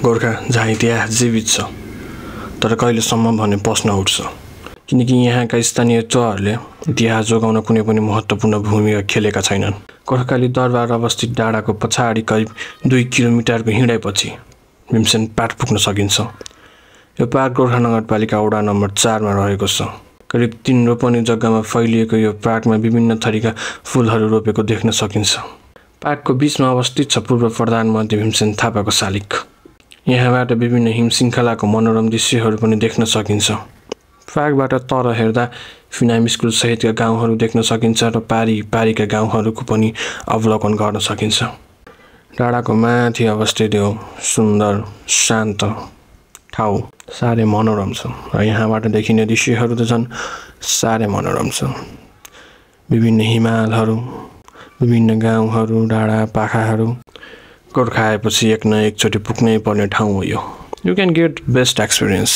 गोर्खा जहाँ इतिहास जीवित छ तर कहिलेसम्म भन्ने प्रश्न उठ्छ किनकि यहाँका स्थानीय चहरूले इतिहास जोगाउन कुनै पनि महत्त्वपूर्ण भूमिका खेलेका छैनन्। गोर्खाली दरबार अवस्थित डाँडाको पछाडि करिब 2 किलोमिटरको हिँडाइपछि भीमसेन पाट पुग्न सकिन्छ। यो पार्क गोर्खा नगरपालिका वडा नम्बर 4 मा रहेको छ। करिब 3 रोपनी जग्गामा फैलिएको यो पार्कमा विभिन्न थरीका फूलहरू रोपेको देख्न सकिन्छ। पार्कको बीचमा अवस्थित छ पूर्व प्रधानमन्त्री भीमसेन थापाको शालिग। यहाँबाट विभिन्न हिम श्रृङ्खलाको मनोरम दृश्यहरू पनि देख्न सकिन्छ। पार्कबाट तर हेर्दा फिनाम स्कुल सहितका गाउँहरू देख्न सकिन्छ र पारीका गाउँहरूको पनि अवलोकन गर्न सकिन्छ। डाँडाको माथि अवस्थित यो सुन्दर शान्त ठाउँ साह्रै मनोरम छ र यहाँबाट देखिने दृश्यहरू त झन् साह्रै मनोरम छ। विभिन्न हिमालहरू, विभिन्न गाउँहरू, डाँडा पाखाहरू। गोर्खा आएपछि एक न एकचोटि पुग्नै पर्ने ठाउँ हो यो। You can get best experience.